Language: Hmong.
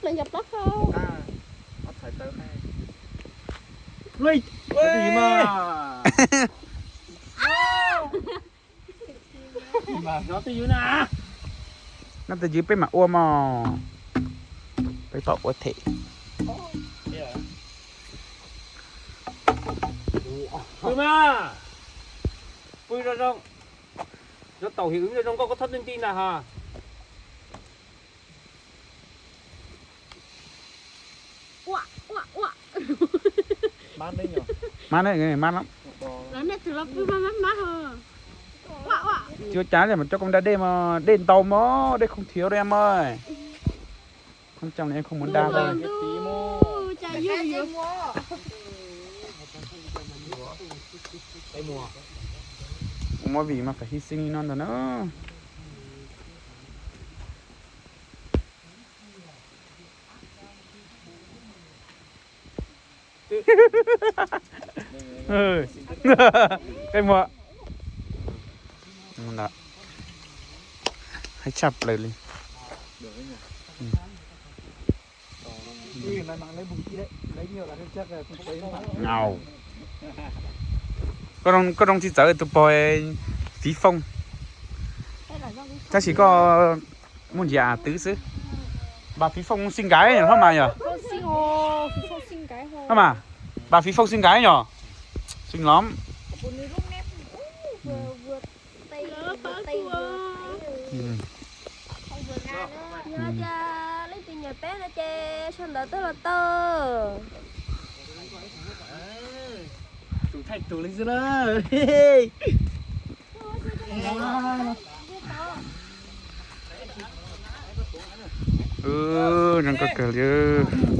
Leej cov plaub hau. Ua, ua twj ywm mas. Nyob twj ywm na. Nyob twj ywm peb mam ua mog. Peb pom ua them. Pw mas. Pw zoo zoo. Nyob tau hiv wb zoo zoo nkauj koj thob twj nti na ha. Mab ne, mab lab. Tsis ua cas li mas coj koj da dej mas, dej ntau mog, dej không thiếu đây em ơi. Không trồng thì em không muốn đa đây. Ua muaj vim mas phải hy sinh li no ntag na. Peb muag. Hais tshaj plaws li. Koj zoo tsis txawv tus pog Fiv Fooj. Tab sis koj muaj ntsis av twv xwb. Bà Fiv Fooj xinh gái nhỉ, hlob mas yog? Hlob mas, bà Fiv Fooj xinh gái nhỉ? Xinh lắm. Yog tias leej twg nyiam peb no ces sau ntawv tuaj los tau. Tus thaij tus li xwb na. Zoo kawg kawg li.